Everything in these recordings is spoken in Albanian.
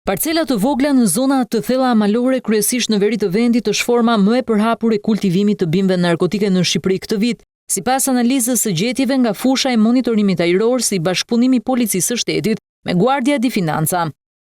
Parcela të vogla në zona të thella malore kryesisht në veri të vendit është forma më e përhapur e kultivimit të bimëve narkotike në Shqipëri këtë vit, sipas analizës së gjetjeve nga fusha e monitorimit ajror si bashkëpunim i Policisë së Shtetit me Guardia di Finanza.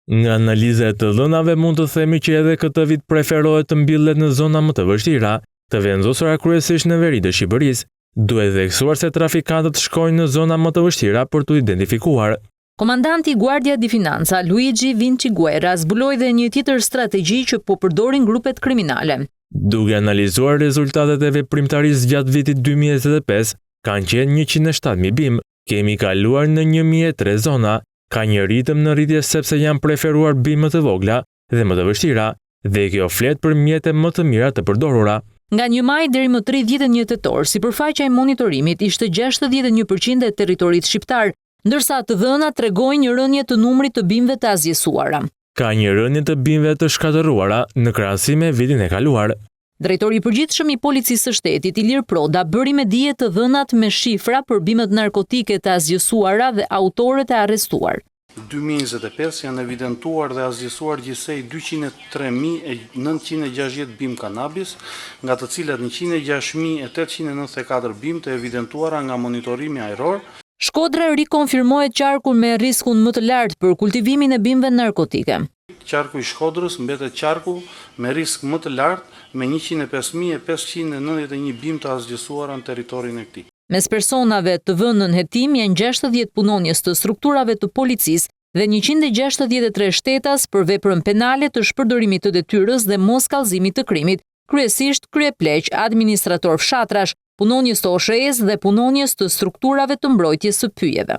Nga analiza e të dhënave mund të themi që edhe këtë vit preferohet të mbillet në zona më të vështira, të vendosura kryesisht në veri të Shqipërisë. Duhet theksuar se trafikantët shkojnë në zona më të vështira për t'u identifikuar. Komandanti i Guardia di Finanza, Luigi Vinciguerra, zbuloi dhe një tjetër strategji që po përdorin grupet kriminale. Duke analizuar rezultatet e veprimtarisë gjatë vitit 2025, kanë qenë 107.000 bimë, kemi kaluar në 1003 zona, ka një ritëm në rritje sepse janë preferuar bimë më të vogla dhe më të vështira, dhe kjo flet për mjete më të mira të përdorura. Nga 1 maj deri më 31 tetor, sipërfaqja e monitorimit ishte 61% e territorit shqiptar, ndërsa të dhënat tregojnë një rënie të numrit të bimëve të asgjësuara. Ka një rënie të bimëve të shkatërruara në krahasim me vitin e kaluar. Drejtori i Përgjithshëm i Policisë së Shtetit, Ilir Proda, bëri me dije të dhënat me shifra për bimët narkotike të asgjësuara dhe autorët e arrestuar. 2025 janë evidentuar dhe asgjësuar gjithsej 203.960 bimë kanabis, nga të cilat 106.894 bimë të evidentuara nga monitorimi ajror. Shkodra rikonfirmohet qarku me riskun më të lartë për kultivimin e bimëve narkotike. Qarku i Shkodrës mbetet qarku me risk më të lartë me 105.591 bimë të asgjësuara në territorin e këtij. Mes personave të vënë nën hetim janë 60 punonjës të strukturave të policisë dhe 163 shtetas për veprën penale të shpërdorimit të detyrës dhe moskallëzimit të krimit, kryesisht kryepleq, administrator fshatrash, punonjës të OSHEE-s dhe punonjës të strukturave të mbrojtjes së pyjeve.